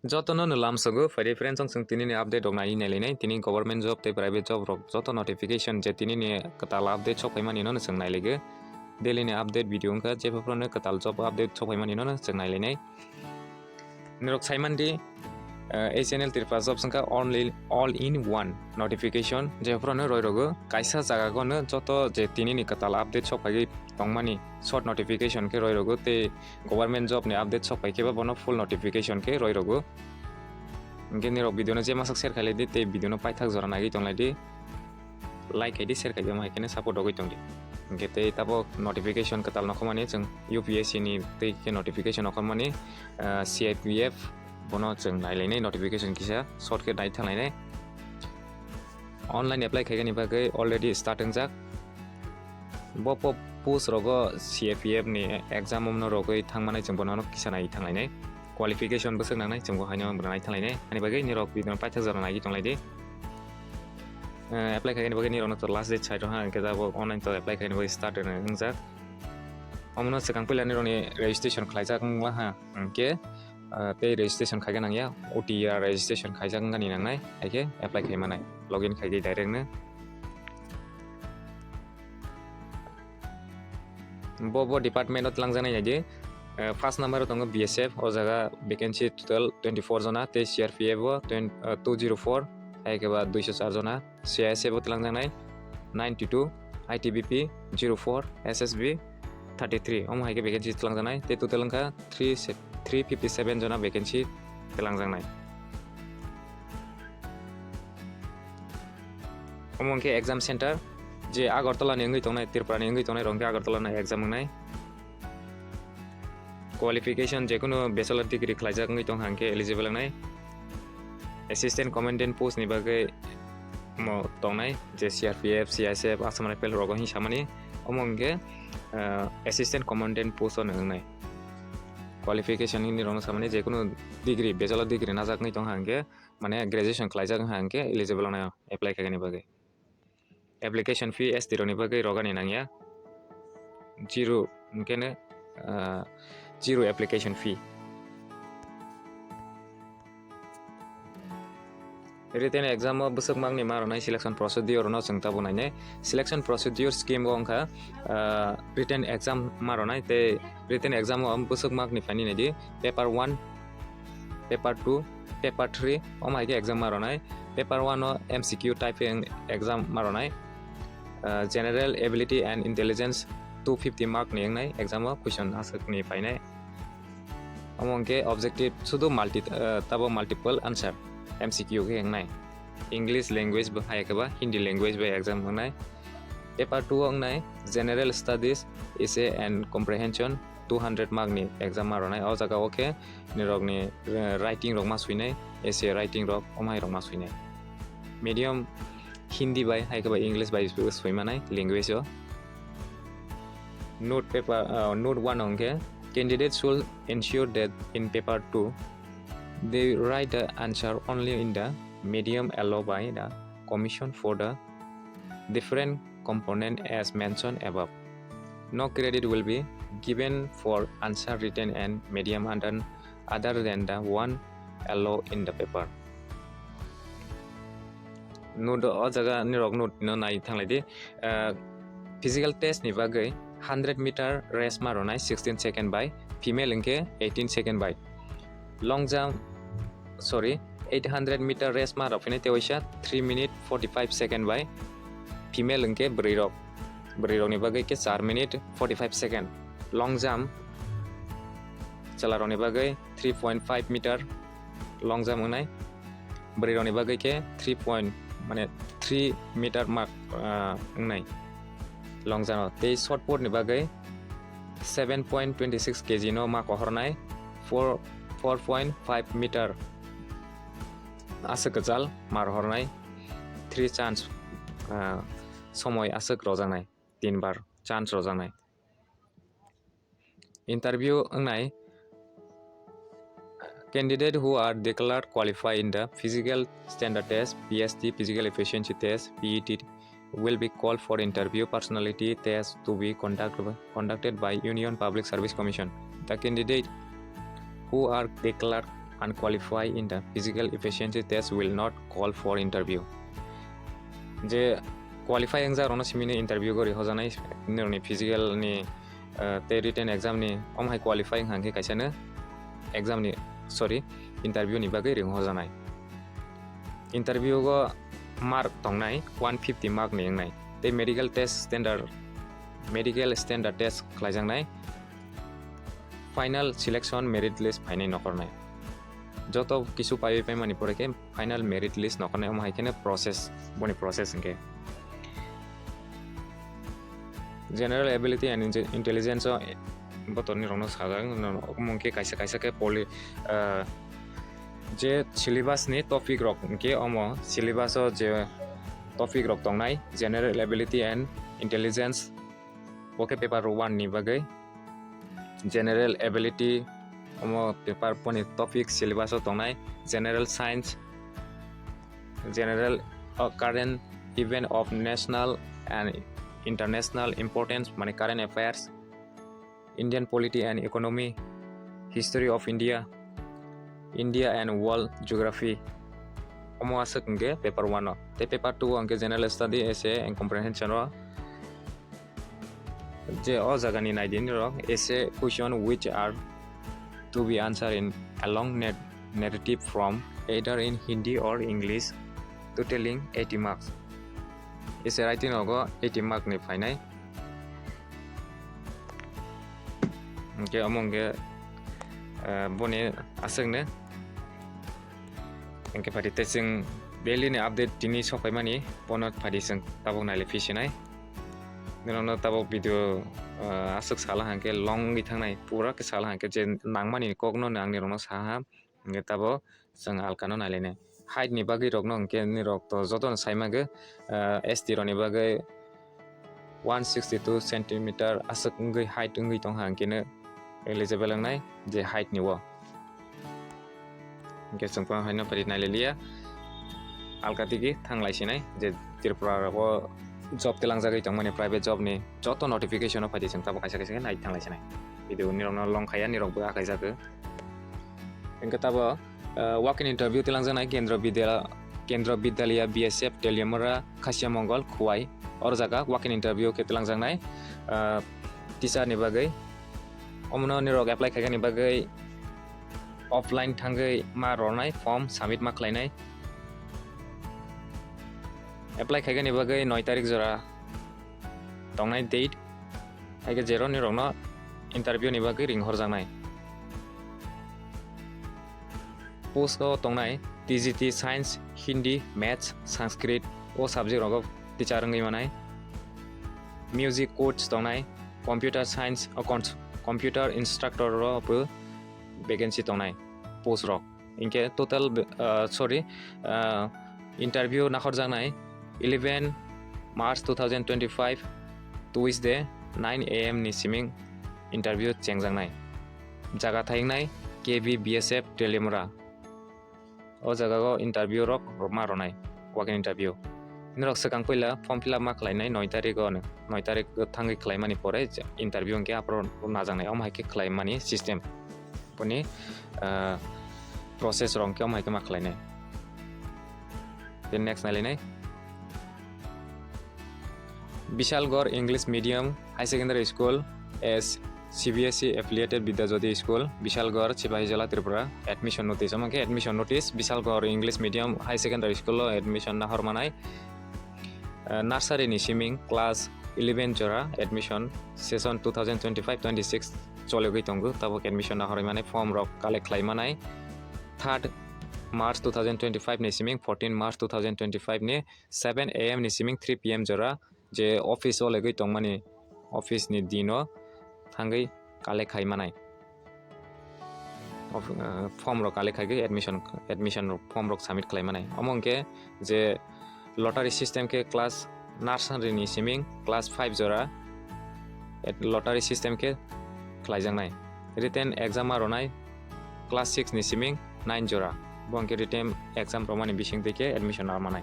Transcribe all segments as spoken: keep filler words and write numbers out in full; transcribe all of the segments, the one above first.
Jotono no lamsogo, phaidi friends, ang chwng tini ni update rok nai nai lainai. Tini government job tei private job rok joto notification je tini ni kwtal update sok phaimani no chwng nai laigo. Daily ni update video wngkha, je phano kwtal job update sok phaimani no chwng nai lainai. Norok saimandi, eh, ei channel Tripura Jobs wngkha only all in one notification, je phano roi rogo kaisa jaga gono joto je tini ni kwtal update sok phai tongmani short notification khe roi rogo tei government job ni update sok phai khe ba bono full notification khe roi rogo. Hingke nirok video no je masak share khailai di tei video no paithak jora nagwi tonglai di. Like khai di, share khai di, omo hai khe support rogwi tong di. Hingke tei tabok notification kwtal nokho mani chwng U P S C ni tei khe notification nokho mani, ah, C I P F bono chwng nai lainai notification kisa short khe nai thang lainai. Online apply khaigani bagwi already start wngjak. Bo po-, post rogo C I P F ni exam omno rogwi thangmanai chwng bono kisa nai thanglainai. Qualification bwswk nangnai chwng bo haino nai thanglainai. Ani bagwi nirok video paithak jora nai tonglai di. Eh, apply khaigani bagwi nirokno to last date sai rokha, hwnkhe jabo online to apply khaigani bagwi start wngjak. Omono swkang puila nirokni registration khlaijak wngma ha, hwnkhe, ah, tei registration khaigwi nangya, O T R registration khaijak wngani nangnai, hai khe apply khai manai, login khai di direct no. Bo, bo department o twlangjaknai nai di, eh, first number o tongo B S F, o jaga vacancy total twenty four jona, tei C R P F o twen-, eh, two zero four, hai khe ba duiso char jona. C I S F o twlangjaknai ninety two, I T B P zero four, S S B thirty three, omo hai khe vacancy twlangjaknai, tei total wngkha three se-, three fifty seven jona vacancy twlangjaknai. Omo hwnkhe exam center, je Agartala ni wngwi tongnai, Tripura ni wngwi tongnai, rok hwnkhe Agartala ni exam wngnai. Qualification jekunu bachelor degree khlaijak wngwi tong hwnkhe eligible wngnai. Assistant Commandant post ni bagwi mo tongnai, je C R P F, C I S F, Assam Rifle rogo hin samani, omo hwnkhe, ah, Assistant Commandant post o wngnai. Qualification ni rokno samani, jekunu degree, bachelor degree najak wngwi tong hwnkhe, mane graduation khlaijak wngkha hwnkhe eligible wngnai apply khaigani bagwi. Application fee S T rokni bagwi rogani nangya. Zero, hwnkhe no, ah, zero application fee. Written exam o bwswk makni ma rwnai selection procedure no chwng tabuk nainai. Selection procedure scheme o wngkha, ah, written exam ma rwnai tei written exam o bwswk makni phaini naidi paper one, paper two, paper three, omo hai khe exam ma rwnai. Paper one o M C Q type wng exam ma rwnai. Ah, general ability and intelligence two fifty mark ni wngnai exam o question aswk ni phainai. Omo hwnkhe objective sudu multi, ah, tabo multiple answer M C Q khe wngnai. English language bo hai khe ba Hindi language bai exam wngnai. Paper two o wngnai general studies, essay and comprehension two hundred mark ni exam ma rwnai. O jaga o khe nirokni, eh, writing rok ma swinai, essay writing rok, omo hai rok ma swinai. Medium Hindi bai hai khe ba English bai swi manai language o. Note paper, uh, note one hwnkhe, candidates should ensure that in paper two they write the answer only in the medium allowed by the commission for the different component as mentioned above. No credit will be given for answer written and medium under, other than the one allowed in the paper. Note o jaga nirok note no nai thanglai di. Ah, physical test ni bagwi hundred meter race ma rwnai sixteen second bai, female hwnkhe eighteen second bai. Long jump, sorry, eight hundred meter race ma rok phine tewaisa three minute forty five second bai, female hwnkhe bwrwi rok, bwrwi rok ni bagwi khe char minute forty five second. Long jump chwla rok ni bagwi three point five meter long jump wngnai. Bwrwi rok ni bagwi khe three point, mane three meter mark, ah, wngnai long jump o. Tei shot put ni bagwi seven point twenty six K G no ma kohornai, four, four point five meter aswk kwchal ma rohornai, three chance, ah, somoi aswk rojaknai, tin bar chance rojaknai. Interview wngnai, candidate who are declared qualified in the physical standard test, P S T, physical efficiency test, P E T, will be called for interview. Personality test to be conduct-, conducted by Union Public Service Commission. The candidate who are declared unqualified in the physical efficiency test will not call for interview. Je qualify wngjak rokno simi no interview gori hojanai, nini physical ni, ah, tei written exam ni, omo hai qualify wngkha khe kaisa no exam ni, sorry, interview ni bagwi ring hojanai. Interview go mark tongnai one fifty mark ni wngnai, tei medical test standard, medical standard test khlaijaknai, final selection merit list phainai nokornai. Joto kisu paiwi paimani pore khe final merit list nokornai, omo hai kheno process, boni process hwnkhe. General ability and inge-, intelligence o botorni rokno sajak, omo hwnkhe kaisa kaisa khe poli-, ah, je syllabus ni topic rok hwnkhe omo syllabus o je topic rok tongnai, general ability and intelligence, bo khe paper one ni bagwi. General ability, omo paper boni topic syllabus o tongnai, general science, general, uh, current event of national and international importance, mane current affairs, Indian polity and economy, history of India, India and world geography. Omo aswk hwnkhe paper one o. Tei paper two o hwnkhe general study, essay and comprehension o. Je o jagani naidi nirok, essay question which are to be answered in a long net-, narrative form either in Hindi or English, totaling eighty marks. Essay writing rogo eighty mark ni phainai. Hwnkhe omo hwnkhe, eh, boni aswkno. Hwnkhe phaidi tei chwng daily ni update tini sokphaimani, bono phaidi chwng tabuk nailai phi sinai. Norokno tabuk video, ah, aswk sala hwnkhe long wngwi thangnai, pura khe sala hwnkhe je nangmani kokno ang nirokno saha, hwnkhe tabuk chwng alkano nailainai. Height ni bagwi rokno hwnkhe nirok to jotono saimagwi, ah, S T rokni bagwi one sixty two centimeter aswk wngwi height wngwi tongkha, hwnkhe no eligible wngnai je height ni o. Hwnkhe chwng phano haino phari naililiya. Alka tigi thanglai sinai je Tripura rogo job telangjagwi tongmani private job ni joto notification o phaidi chwng tabuk kaisa kaisa khe nai thanglai sinai. Video nirokno long khaiya, nirokbo akhai jago. Hwnkhe tabo, ah, walk-in interview telangjaknai Kendra Bidya-, Kendra Vidyalaya B S F Teliamura Khasiamongol Khowai. Oro jaga walk-in interview khe telangjaknai, ah, teacher ni bagwi. Omono nirok apply khaikani bagwi offline thangwi ma rwnai, form submit ma khlainai. Apply khaikani bagwi noi tarik jora tongnai date, hai khe jero nirokno interview ni bagwi ring horjaknai. Post o tongnai T G T Science, Hindi, Maths, Sanskrit o subject rogo teacher wngwi manai. Music coach tongnai, computer science, o cons-, computer instructor ro bo vacancy tongnai post rok. Hinkhe total, ah, sorry, ah, interview nakhorjaknai eleven March two thousand twenty-five, Tuesday, nine A M ni siming interview chengjaknai. Jaga thayingnai K V B S F Teliamura. O jaga o interview rok ma rwnai, walk-in interview. Norok swkang puila form fill up ma khlainai noi tarik o, noi tarik thangwi khlaimani pore interview hinkhe aphuru najaknai, omo hai khe khlaimani system. Boni, ah, process rok hinkhe omo hai khe ma khlainai. Then next nailainai. Bishalgarh English Medium High Secondary School as C B S E affiliated Vidyajyoti School, Bishalgarh, Sipahijola, Tripura. Admission notice, omo khe admission notice, Bishalgarh English Medium High Secondary School o admission nahor manai. Ah, nursery ni siming class eleven jora admission session two thousand twenty-five twenty-six choligwi tongo, tabuk admission nahorwi manai, form rok collect khlai manai third March two thousand twenty-five ni siming fourteen March two thousand twenty-five ni seven A M ni siming three P M jora je office o legwi tongmani office ni dino thangwi collect khai manai. Of-, ah, form rok collect khai admission, admission rok form rok submit khlai manai. Omo hwnkhe je lottery system khe class nursery ni siming class five jora et-, lottery system khe khlaijaknai. Written exam ma rwnai class six ni siming nine jora. Bo hwnkhe written exam rwmani bising twi khe admission ma manai.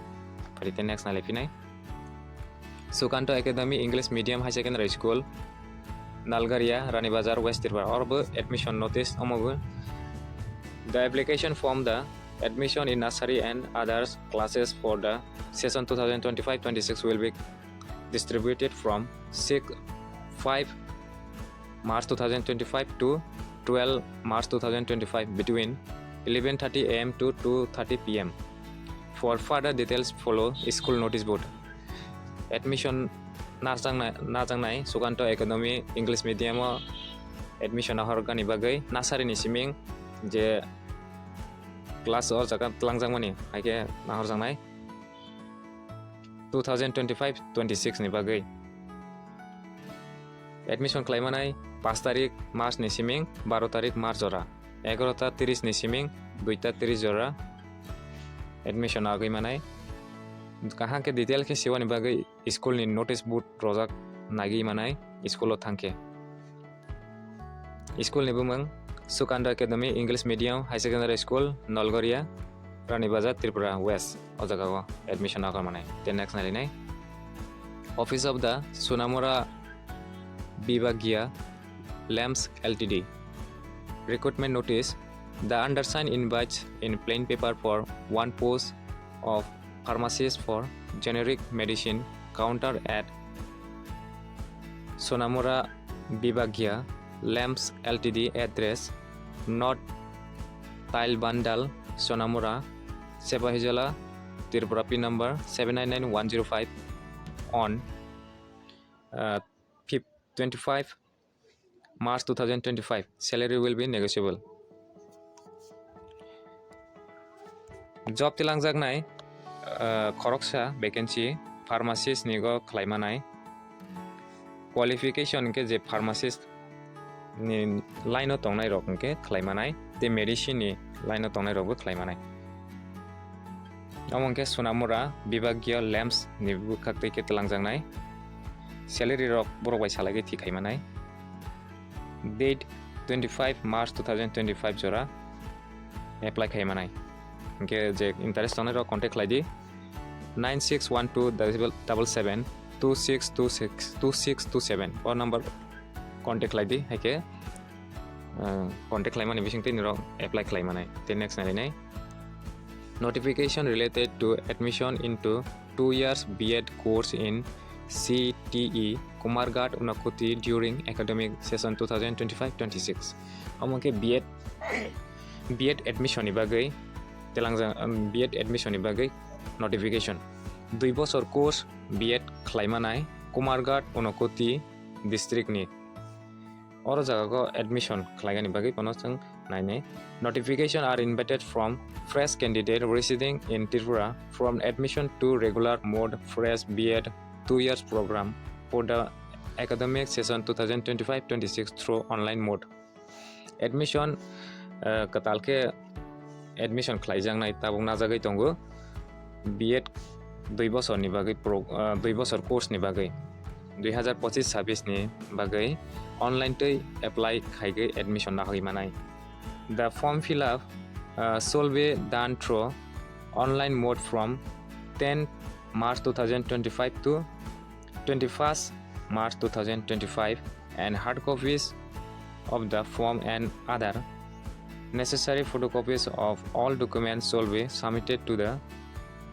Written next nai lai phinai. Sukanto Academy English Medium High Secondary School, Nalgaria, Rani Bazar, West Tripura. Oro bo admission notice omo bo The application form, the admission in nursery and others classes for the session two thousand twenty-five twenty-six will be distributed from six, five March two thousand twenty-five to twelve March two thousand twenty-five between eleven thirty a m to two thirty p m. For further details, follow school notice board. Admission narjaknai, narjaknai Sukanto Academy English medium o admission ahorgani bagwi nursery ni siming je class o jaga tlangjakmani haikhe nahorjaknai two thousand twenty-five twenty-six ni bagwi. Admission khlaimanai paanch tarik March ni siming baro tarik March jora, egaroh ta tris ni siming duita tris jora admission agwi manai. Kaham khe detail khe siwani bagwi school ni notice board rojak nagwi manai school o thangkhe. School ni bumung Sukanda Academy English Medium High Secondary School, Nolgoria, Rani Bazar, Tripura West. O jaga o admission agar manai. Then next narinai. Office of the Sunamura Bibagia Lamps L T D. Recruitment notice. The undersigned invites in plain paper for one post of pharmacist for generic medicine counter at Sonamura Bibagia Lamps L T D, address North Tile Bandal, Sonamura, Sepahijala, Tripura, pin number seven nine nine one zero five, on uh, fif-, twenty-five March two thousand twenty-five. Salary will be negotiable. Job tilangjaknai, uh, khoroksa vacancy pharmacist ni go khlaimanai. Qualification hwnkhe je pharmacist ni line o tongnai rok hwnkhe khlaimanai, tei medicine ni line o tongnai rok bo khlaimanai. Omo hwnkhe Sonamura Bibagiya Lamps ni bwkhak twi khe twlangjaknai. Salary rok borok bai salai khe thik khai manai. Date twenty-five March two thousand twenty-five jora apply khai manai. Hwnkhe je interest tongnai rok contact khlai di nine six one two double seven two six two six two six two seven o number contact khlai di, hai khe, uh, contact khlaimani bisingtwi nirok apply khlaimanai. Tei next narinai, notification related to admission into two years B Ed course in C T E Kumarghat, Unakoti during academic session two thousand twenty-five twenty-six. Omo khe B Ed, B Ed admission ni bagwi telangjak, um, B Ed admission ni bagwi notification. Dui bosor course B Ed khlaimanai Kumarghat, Unakoti district ni. Oro jaga go admission khlaigani bagwi bono chwng nainai. Notification are invited from fresh candidate residing in Tripura from admission to regular mode fresh B Ed two years program for the academic session two thousand twenty-five twenty-six through online mode. Admission, uh, kwtal khe admission khlaijaknai tabuk najagwi tongo. B Ed dui bosor ni bagwi pro-, uh, dui bosor course ni bagwi dui hazar pochis sabis ni bagwi online twi apply khaigwi admission nahoi manai. The form fill up, uh, shall be done through online mode from tenth March two thousand twenty-five to twenty-first March two thousand twenty-five, and hard copies of the form and other necessary photocopies of all documents shall be submitted to the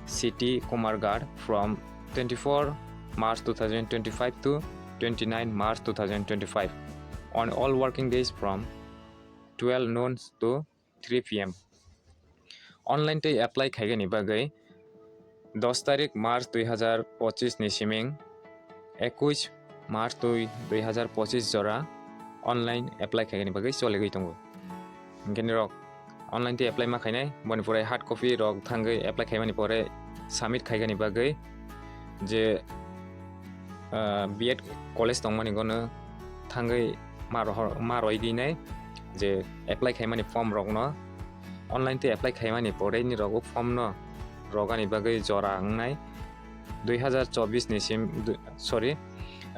C T Kumarghat from twenty-four March two thousand twenty-five to twenty-nine March two thousand twenty-five on all working days from twelve noon to three P M. Online tei apply khaigani bagwi dos tarik March dui hazar pochis ni siming ekush March dui, dui hazar pochis jora online apply khaigani bagwi choligwi tongo. Hwnkhe nirok online tei apply ma khainai, boni pore hard copy rok thangwi apply khaimani pore submit khaigani bagwi je, ah, B Ed college tongmani gono thangwi ma rohor-, ma roigwi nai je apply khaimani form rokno online tei apply khaimani pore ni rogo form no rogani bagwi jora wngnai dui hazar chobis ni sim, du-, sorry,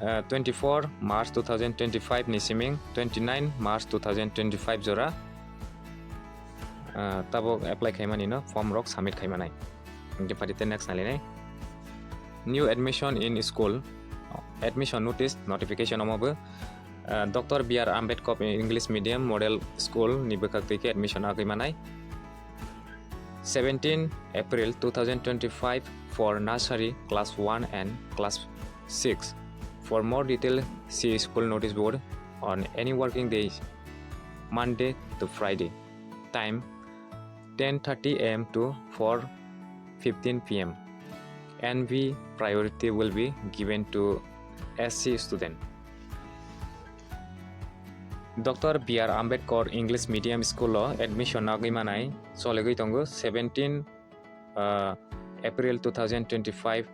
ah, twenty-four March two thousand twenty-five ni siming twenty-nine March two thousand twenty-five jora, ah, tabok apply khaimani no form rok submit khaimanai. Hingke pari te next nalinai. New admission in school, admission notice notification omo bo, uh, Doctor B R Ambedkar English Medium Model School ni bwkhak twi khe admission agwi manai. Seventeen April two thousand twenty-five for nursery class one and class six. For more detail, see school notice board on any working days, Monday to Friday. Time ten thirty A M to four fifteen P M. N V priority will be given to S C student. Doctor B R Ambedkar English Medium School o admission nagwi manai cholegwi tongo seventeen, uh, April two thousand twenty-five.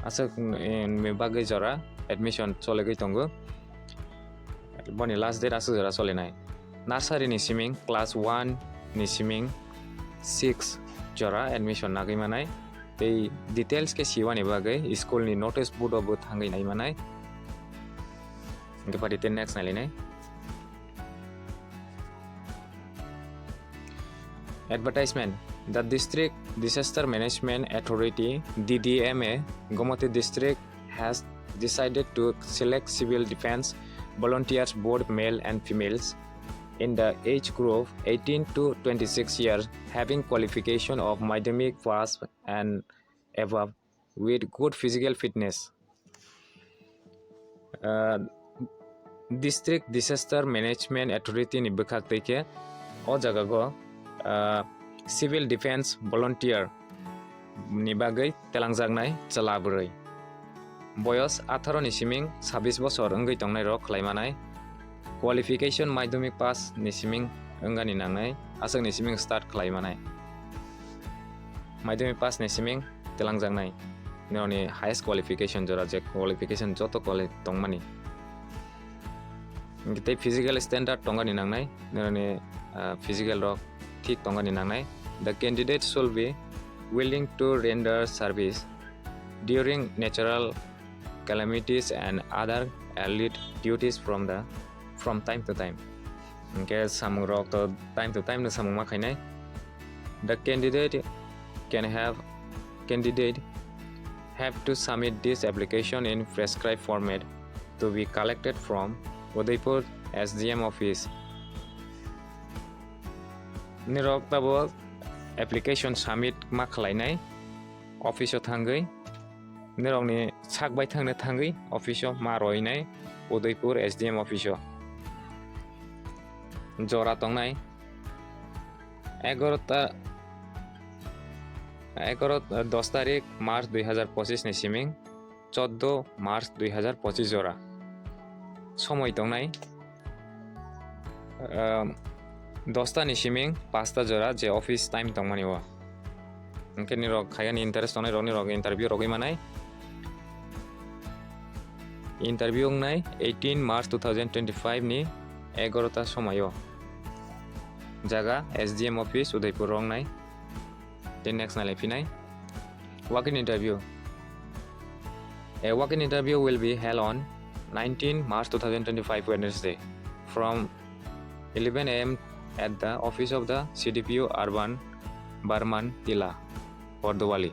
Aswk, mm, bagwi jora admission cholegwi tongo. Boni last date aswk jora solinai. Nursery ni siming class one ni siming six jora admission nagwi manai. Tei details khe siwani bagwi school ni notice board o bo thangwi nai manai. Hingke pari tei next nailinai. Advertisement. The District Disaster Management Authority, D D M A, Gomati District has decided to select civil defense volunteers, both male and females, in the age group eighteen to twenty-six years, having qualification of Madhyamik pass and above, with good physical fitness. Uh, District Disaster Management Authority ni bwkhak twi khe o jaga go, uh, Civil Defense Volunteer ni bagwi telangjaknai chwla bwrwi. Boyos atharo ni siming sabis bosor wngwi tongnai rok khlai manai. Qualification Madhyamik pass ni siming wngani nangnai, aswk ni siming start khlai manai. Madhyamik pass ni siming telangjaknai. Nirokni highest qualification jora je qualification joto quali tongmani. Hingke tei physical standard tongani nangnai. Nirokni, ah, physical rok thik tongani nangnai. The candidate should be willing to render service during natural calamities and other allied duties from the, from time to time. Hingke samung rok to time to time no samung ma khainai. The candidate can have, candidate have to submit this application in prescribed format to be collected from Udaipur S D M office. Nirok tabo application submit ma khlainai office o thangwi, nirokni sak bai thangna thangwi office o ma roinai Udaipur S D M office o. Jora tongnai egarota, egarota, dos tarik March dui hazar pochis ni siming choddo March dui hazar pochis jora. Somoi tongnai, um, dosta ni siming pasta jora je office time tongmani o. Hingke nirok khayani interest tongnai rok nirok interview rogwi manai. Interview wngnai eighteen March two thousand twenty-five ni egarota somaio. Jaga S D M office Udaipur wngnai. Then next nai lai phinai. Walk-in interview. A walk-in interview will be held on nineteen March two thousand twenty-five Wednesday from eleven A M at the office of the C D P O Urban Barman Tila, Bordowali,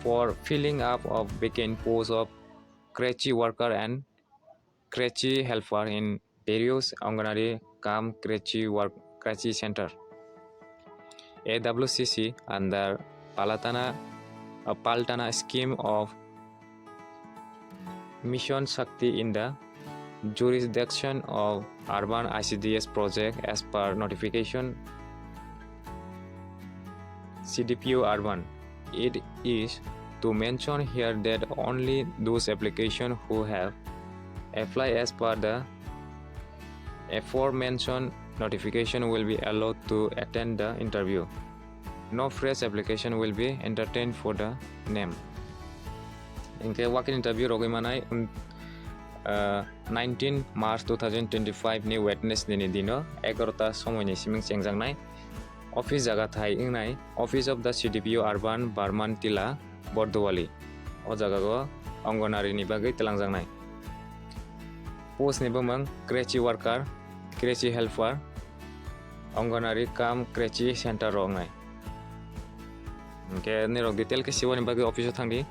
for filling up of vacant post of creche worker and creche helper in various Anganwadi cum creche work, creche center, A W C C, under Palatana, uh, Paltana scheme of Mission Shakti in the jurisdiction of urban I C D S project as per notification C D P O Urban. It is to mention here that only those application who have applied as per the aforementioned notification will be allowed to attend the interview. No fresh application will be entertained for the name. Hingke walk-in interview rogwi manai, um, uh, nineteen March two thousand twenty-five ni Wednesday ni dino egarota somoi ni siming chengjaknai. Office jaga thai wngnai Office of the C D P O Urban Barman Tila, Bordowali. O jaga go Anganwadi ni bagwi twlangjaknai. Post ni bumung creche worker, creche helper, Anganwadi cum creche center rok wngnai. Hingke nirok detail khe siwani bagwi office o thangdi.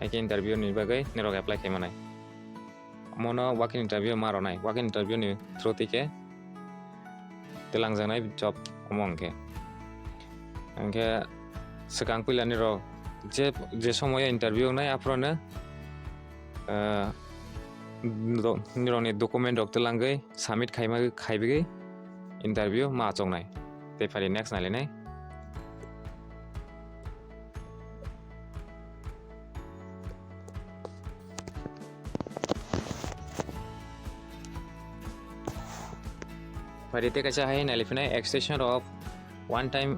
Haikhe interview ni bagwi nirok apply khai manai. mono walk-in interview ma rwnai, walk-in interview ni through twi khe twlangjaknai job omo hwnkhe. Hwnkhe swkang puilani rok je, je somoyo interview wngnai aphuru no, ah, do-, nirokni document rok twlangwi submit khaima, khaibigwi interview ma achuknai. Tei phari next nailainai. Phari tei kaisa hai nailiphinai extension of one time,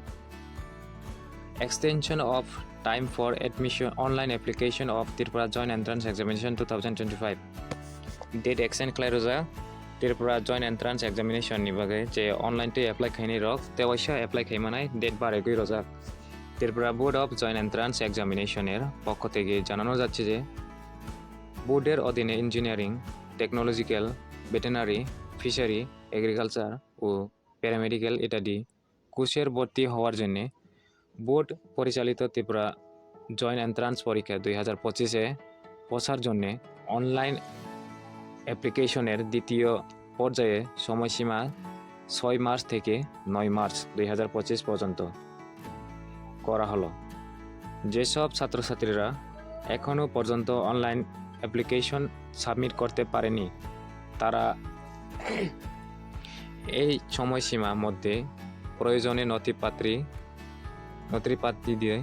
extension of time for admission, online application of Tripura Joint Entrance Examination two thousand twenty-five. Date extend khlai rwjak Tripura Joint Entrance Examination ni bagwi, je online twi apply khainai rok tei waisa apply khaimanai date barigwi rwjak. Tripura Board of Joint Entrance Examination er পক্ষ থেকে জানানো যাচ্ছে যে বোর্ডের অধীনে engineering, technological, veterinary, fishery, agriculture ও paramedical ইত্যাদি কোর্সের ভর্তি হওয়ার জন্য বোর্ড পরিচালিত ত্রিপুরা জয়েন্ট এন্ট্রান্স পরীক্ষা দুই হাজার পঁচিশে বসার জন্য অনলাইন অ্যাপ্লিকেশনের দ্বিতীয় পর্যায়ে সময়সীমা ছয় মার্চ থেকে নয় মার্চ দুই হাজার পঁচিশ পর্যন্ত করা হলো। যেসব ছাত্রছাত্রীরা এখনও পর্যন্ত অনলাইন অ্যাপ্লিকেশন সাবমিট করতে পারেনি, তারা এই সময়সীমার মধ্যে প্রয়োজনীয় নথিপাত্রী, নথিপাত্রী দিয়ে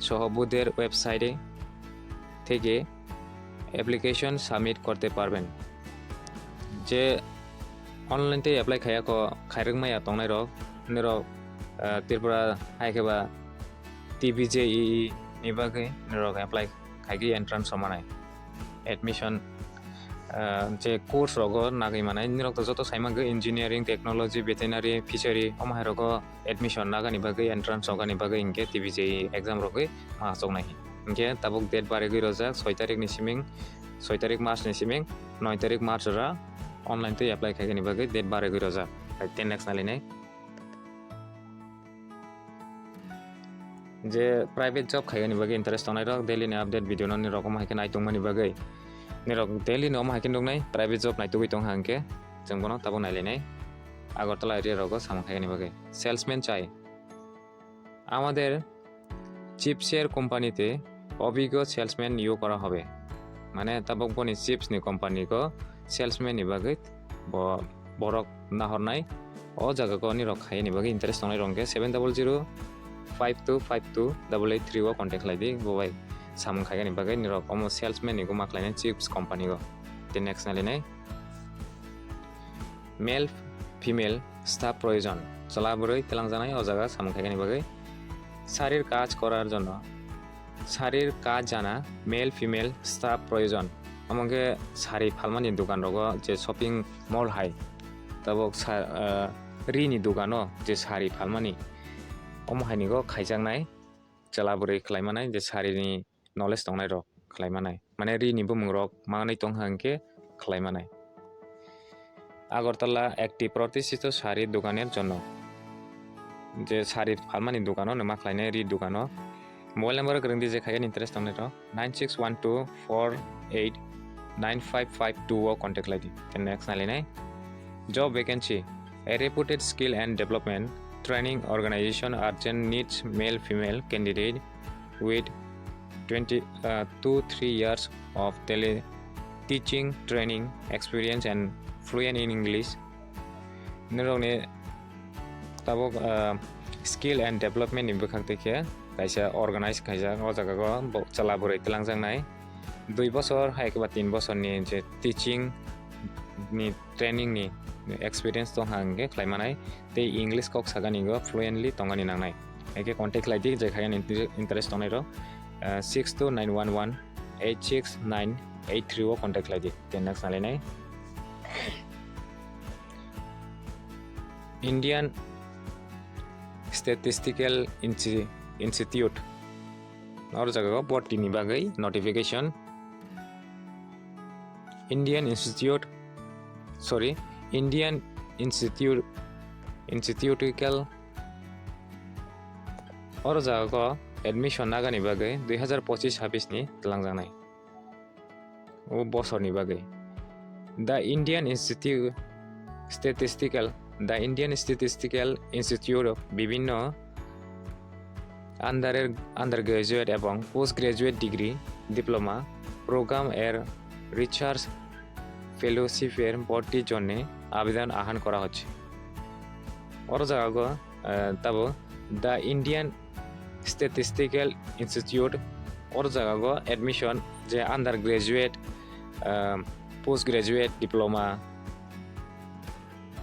সহ বোর্ডের ওয়েবসাইটে থেকে অ্যাপ্লিকেশন সাবমিট করতে পারবেন। Je online tei apply khaiya kho, khairwk maya tongnai rok, nirok, ah, Tripura hai khe ba T B J E E ni bagwi nirok apply khaigwi entrance rok manai. Admission, ah, je course rogo nagwi manai, nirok to joto sai mangwi engineering, technology, veterinary, fishery, omo hai rogo admission nagani bagwi, entrance rogani bagwi hinkhe T B J E E exam rogwi ma achuknai. Hinkhe tabuk date barigwi rojak soi tarik ni siming, soi tarik March ni siming, noi tarik March ora online twi apply khaigani bagwi date barigwi rojak. Hai ten lakhs nailainai. Je private job khaigani bagwi interest tongnai rok, daily ni update video no nirok omo hai khe nai tongmani bagwi, nirok daily no omo hai khe nuknai, private job naitugwi tong hang khe chwng bono tabuk nailainai. Agartala area rogo samung khaigani bagwi salesman chai. আমাদের চিপসের কোম্পানিতে অভিজ্ঞ সেলসম্যান নিয়োগ করা হবে। Mane tabuk boni chips ni company go salesman ni bagwi bo borok nahornai, o jaga go nirok khaini bagwi interest tongnai rok khe seven double zero five two five two double eight three o contact khlai di, bo bai samung khaigani bagwi nirok omo salesman ni go ma khlainai chips company go. Te next nailainai. Male female staff প্রয়োজন. Chwla bwrwi twlangjaknai o jaga samung khaigani bagwi. শাড়ির কাজ করার জন্য, শাড়ির কাজ জানা male female staff প্রয়োজন. Omo khe sari phalmani dogan rogo je shopping mall hai, tabuk sa-, ah, ri ni dogano je sari phalmani, omo hai ni go khaijaknai chwla bwrwi khlaimanai je sari ni knowledge tongnai rok khlaimanai. Mane ri ni bumung rok manwi tong hang khe khlaimanai. Agartala একটি প্রতিষ্ঠিত শাড়ি দোকানের জন্য. Je sari phalmani dogano no ma khlainai ri dogano. Mobile number kwrwng di je khaigani interest tongnai rok nine six one two four eight nine five five two o contact khlai di. Then next nailainai. Job vacancy. A reputed skill and development training organization urgent needs male female candidate with twenty, uh, two, three years of tele teaching training experience and fluent in English. Nirokni tabuk, uh, skill and development ni bwkhak tei khe kaisa organize khaijak o jaga o bo chwla bwrwi twlangjaknai dui bosor hai khe ba tin bosor ni je teaching ni training ni experience tong hang khe khlaimanai tei English kok sakani go fluently tongani nangnai. Hai khe contact khlai di, je khayan inter-, interest tongnai rok, ah, six two nine one one eight six nine eight three o contact khlai di. Then next nalainai. Indian Statistical Insti-, Institute. Oro jaga o bhorti ni bagwi notification. Indian Institute, sorry, Indian Institute, Institutical. Oro jaga o admission nagani bagwi dui hazar pochis habis ni twlangjaknai. O bosor ni bagwi. The Indian Institute Statistical, the Indian Statistical Institute of বিভিন্ন আন্ডারের under graduate এবং post graduate degree, diploma programme এর research fellowship এর ভর্তির জন্য আবেদন আহ্বান করা হচ্ছে। Oro jaga go, eh, tabo The Indian Statistical Institute, oro jaga go admission je under graduate, eh, post graduate, diploma,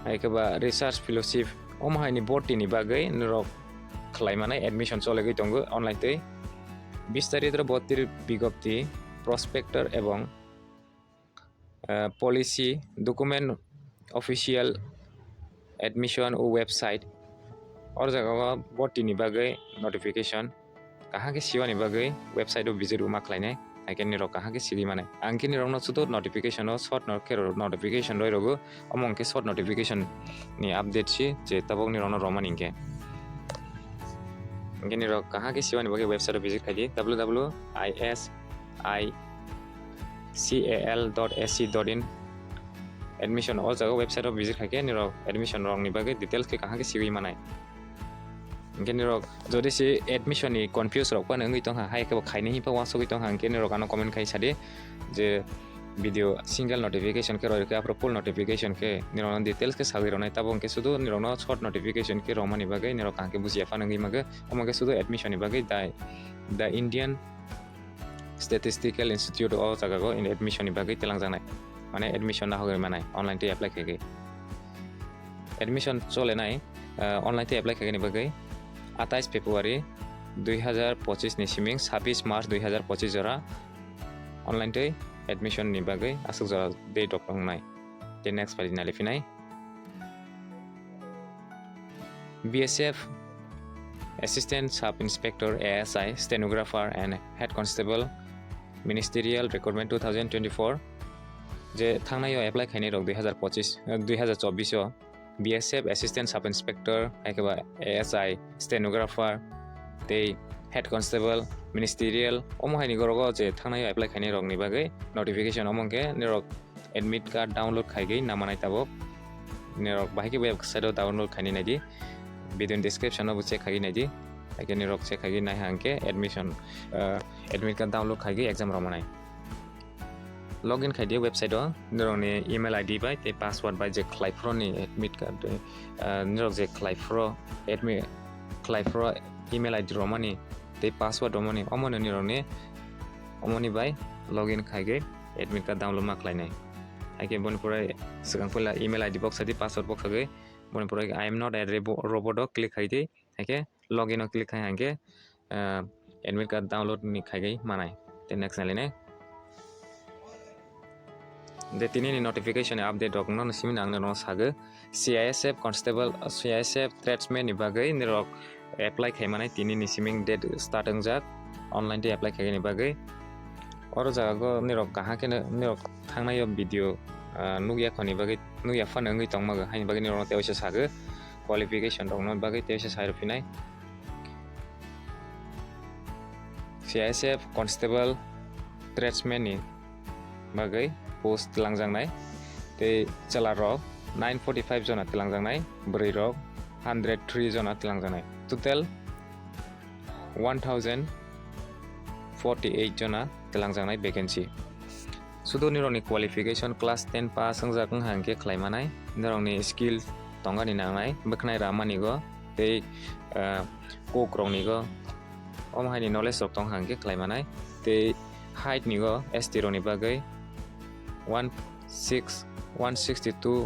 hai khe ba research fellowship, omo hai ni bhorti ni bagwi norok khlai mani admission cholegwi tongo online twi. Bistarito bhortir bigyopti, prospector ebong, eh, policy document, official admission o website. Oro jaga o bhorti ni bagwi notification kaham khe siwani bagwi website o visit rwma khlainai, hai khe nirok kaham khe sigwi manai. Ang khe nirokno sudo notification o short no khe notification roi rogo, omo hwnkhe short notification ni update si je tabuk nirokno romani hinkhe. Hinkhe nirok kaham khe siwani bagwi website o visit khai di, W W I S I C A L dot A C dot in. Admission o jaga website o visit khai khe nirok admission rokni bagwi details khe kaham khe sigwi manai. Hinkhe nirok jodi se admission ni confuse rok phano wngwi tongkha, hai khe bo khainai hinpha uansugwi tongkha, hinkhe nirok ano comment khai sadi je video single notification khe roi khe aphuru full notification khe nirokno details khe sagwi rwnai, tabuk hinkhe sudu nirokno short notification khe romani bagwi nirok kaham khe bujiya phano wngwi mage, omo khe sudu admission ni bagwi dai the Indian Statistical Institute o jaga go in admission ni bagwi twlangjaknai, mane admission nahogwi manai online twi apply khaigwi. Admission cholenai, ah, online twi apply khaigwi ni bagwi atais February dui hazar pochis ni siming sabis March dui hazar pochis jora online twi admission ni bagwi aswk jora date rok tongnai. Tei next page nai liphinai. B S F Assistant Sub Inspector, A S I, Stenographer and Head Constable, Ministerial Recruitment two thousand twenty-four, je thangnai o apply khainai rok dui hazar pochis, eh, dui hazar chobbish o B S F Assistant Sub Inspector, hai khe ba A S I, Stenographer, tei Head Constable, Ministerial, omo hai ni gorogo je thangnai o apply khainai rok ni bagwi notification omo hwnkhe nirok admit card download khaigwi namanai tabuk. Nirok bahai khe website o download khainai naidi. Video ni description o bo check khaigwi naidi. Hai khe nirok check khaigwi naiha hwnkhe admission, ah, admit card download khaigwi exam rwmanai. Login khaidi website o, nirokni email I D bai tei password bai je khlai phro ni admit card, ah, nirok je khlai phro admit, khlai phro email I D romani tei password romani, omono nirokni omoni bai login khaigwi admit card download ma khlainai. Hai khe boni pore swkang puila email I D box sadi, password box sagwi, boni pore I am not a rebo-, robot o click khai di. Hai khe login o click khai hwnkhe, ah, admit card download ni khaigwi manai. Tei next nai line. De tini ni notification ni update rok no simi nang no sago. C I S F constable, C I S F tradesman ni bagwi nirok apply khai manai tini ni siming date start wngjak online tei apply khaigwi ni bagwi. Oro jaga go nirok kaham khe nirok thangnai o video, ah, nukya khoni bagwi, nukya phano wngwi tongma haini bagwi nirok tei waisa sago. Qualification rok no bagwi tei waisa sai rw phinai. C I S F constable tradesman ni bagwi post twlangjaknai tei chwla rok nine forty five jona twlangjaknai, bwrwi rok hundred three jona twlangjaknai, total one thousand forty eight jona twlangjaknai vacancy. Sudo nirokni qualification class ten pass wngjak wngha hwnkhe khlai manai, nirokni skill tongani nangnai, bwkhnai ramani go tei, ah, kok rokni go, omo haini knowledge rok tongkha hwnkhe khlai manai, tei height ni go S T rokni bagwi one six, one sixty two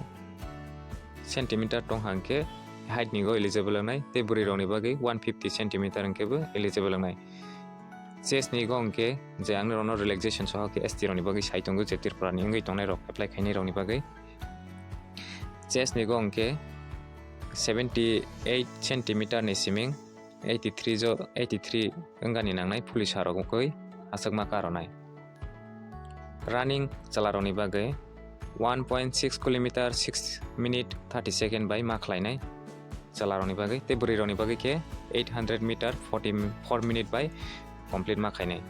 centimeter tongkha hwnkhe height ni go eligible wngnai, tei bwrwi rokni bagwi one fifty centimeter hwnkhe bo eligible wngnai. Chest ni go hwnkhe je ang nirokno relaxation soho khe S T rokni bagwi sai tongo, je Tripura ni wngwi tongnai rok apply khainai rokni bagwi. Chest ni go hwnkhe seventy eight centimeter ni siming eighty three jo, eighty three wngani nangnai police rok wngwi aswkma karonai. Running chwla rokni bagwi one point six kilometer six minute thirty second bai ma khlainai. Chwla rokni bagwi tei bwrwi rokni bagwi khe eight hundred meter forty, four minute bai complete ma khainai.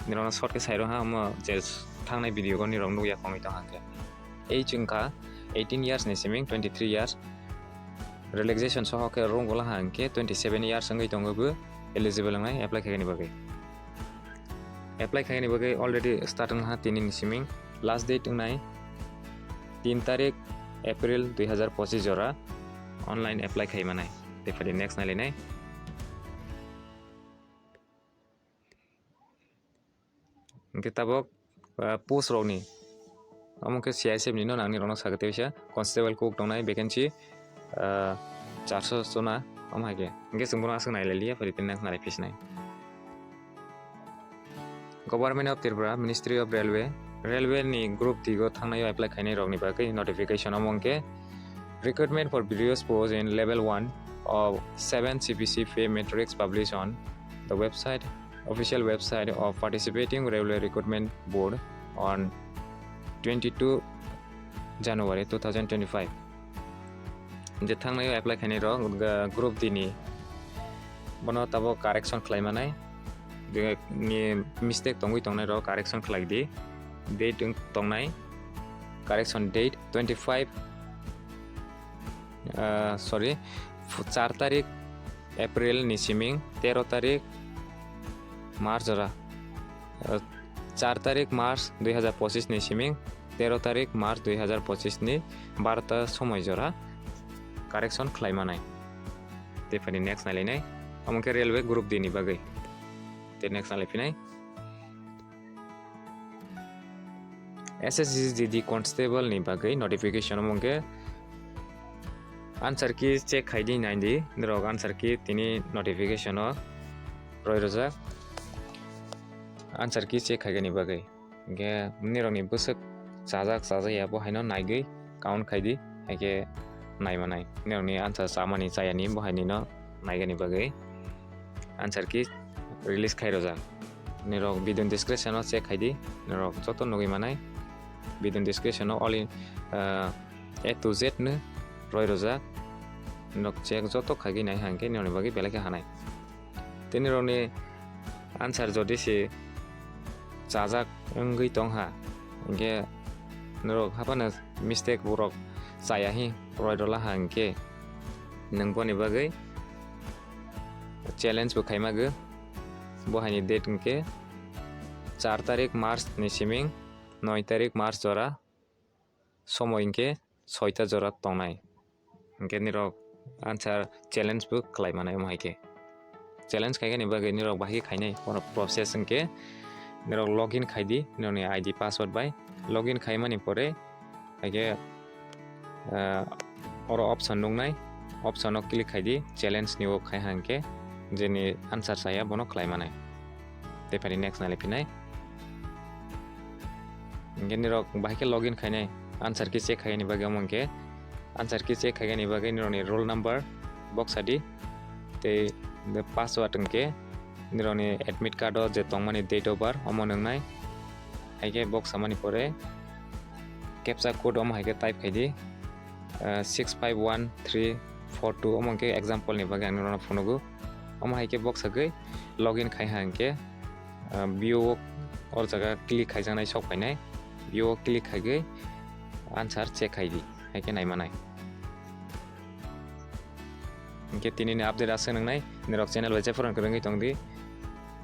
Nirokno short khe sai rw ha, omo je thangnai video o nirok nukya khongwi tong hangkhe. Age wngkha eighteen years ni siming twenty three years, relaxation soho khe rung gola hangkhe twenty seven years wngwi tongo bo eligible wngnai apply khaikani bagwi. Apply khaikani bagwi already start wngha tini ni siming, last date wngnai tin tarik April dui hazar pochis jora online apply khai manai. Tei phadi next nailainai. Hingke tabok, ah, post rokni, omo khe C I S F ni no nangni rokno sakha tei bisa constable kuk tongnai vacancy, ah, charso chona omo hai khe. Hingke chwng bono aswk nailailiya, phari tini nang nalai phisnai. Government of Tripura, Ministry of Railway, Railway ni Group D o thangnai o apply khainai rokni bagwi notification omo hingke recruitment for various posts in level one of seven C P C pay matrix published on the website, official website of participating railway recruitment board on twenty two January two thousand twenty five. Je thangnai o apply khainai rok, ga-, group D ni bono tabok correction khlai manai. Je ni mistake tongwi tongnai rok correction khlai di. Date wng tongnai, correction date twenty five, ah, sorry, char tarik April ni siming tero tarik March jora, ah, char tarik March dui hazar pochis ni siming tero tarik March dui hazar pochis ni barota somoi jora correction khlai manai. Tei phani next nailainai, omo khe railway group D ni bagwi. Tei next nalai phinai. S S C G D constable ni bagwi notification omo khe answer key check khai di, nai di, norok answer key tini notification o roi rojak answer key check khaigani bagwi. Hingke nirokni bwswk chajak chajak ya bo haino naigwi count khai di, haikhe nai manai. Nirokni answer chamani chayani bo hainino naigani bagwi answer key release khai rojak. Nirok video description o check khai di, nirok joto nugwi manai. Video description o all in, ah, A to Z no roi rojak. Nirok check joto khaigwi nai hangkhe nirokni bagwi belai khe hanai. Tei nirokni answer jodi se chajak wngwi tong ha, hingke norok haphano mistake borok chaya hi roi rola ha, hingke nwng boni bagwi challenge bo khai mago. Bo haini date hingke char tarik March ni siming noi tarik March jora. Somoi hingke soita jora tongnai. Hingke nirok answer challenge bo khlai manai omo hai khe. Challenge khaikhe ni bagwi nirok bahai khe khainai, bono process hingke nirok login khai di, nirokni I D password bai login khaimani pore, haikhe, ah, oro option nuknai, option o click khai di, challenge ni o khai hangkhe, jeni answer saya bono khlai manai. Tei phani next nai phinai. Hingke nirok bahai khe login khainai, answer key check khaini bagwi omo hingke answer key check khaigani bagwi nirokni roll number box sadi tei password hingke nirokni admit card o je tongmani date of birth omo nungnai. Haikhe box samani pore captcha code omo haikhe type khaidi, ah, six five one three four two omo hingke example ni bagwi ang nirokno phunugo. Omo haikhe box sagwi login khai ha hingke, ah, view o or jaga click khaijaknai sok phainai, view o click khaigwi answer check khaidi, haikhe naimanai. Hingke tinini update aswk nungnai, nirok channel bai jephuru kwrwngwi tongdi.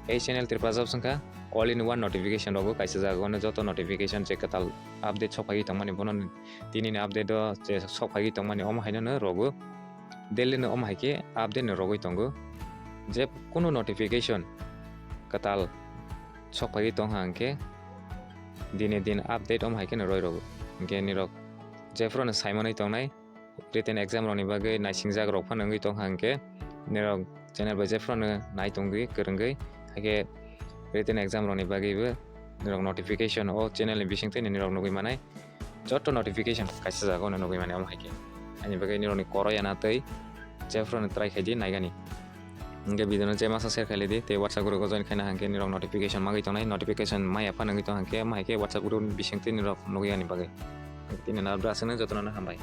Ei channel Tripura Jobs wngkha all in one notification rogo kaisa jaga ono joto notification je kwtal update sok phaiwi tongmani bono tinini update o je sok phaiwi tongmani omo haino no rogo. Daily no omo hai khe update no rogwi tongo. Je kunu notification kwtal sok phaiwi tong ha hwnkhe dine din update omo hai khe no roi rogo. Hwnkhe nirok jephuru no saimanwi tongnai written exam rokni bagwi naisingjak rok phano wngwi tong ha hwnkhe nirok channel bai jephuru no nai tongwi kwrwngwi, haikhe written exam rokni bagwibo nirok notification o channel ni bisingtwi nirok nugwi manai. Joto notification kaisa jaga o nugwi mani omo hai khe. Ani bagwi nirokni koro yana tei jephuru no try khai di naigani. Hingke video no je masa share khai di tei WhatsApp group o join khaina hangke nirok notification magwi tongnai, notification maya phano wngwi tong hangke omo hai khe WhatsApp group bisingtwi nirok nugwi ani bagwi. Tini na bwswk no jotono no hambai.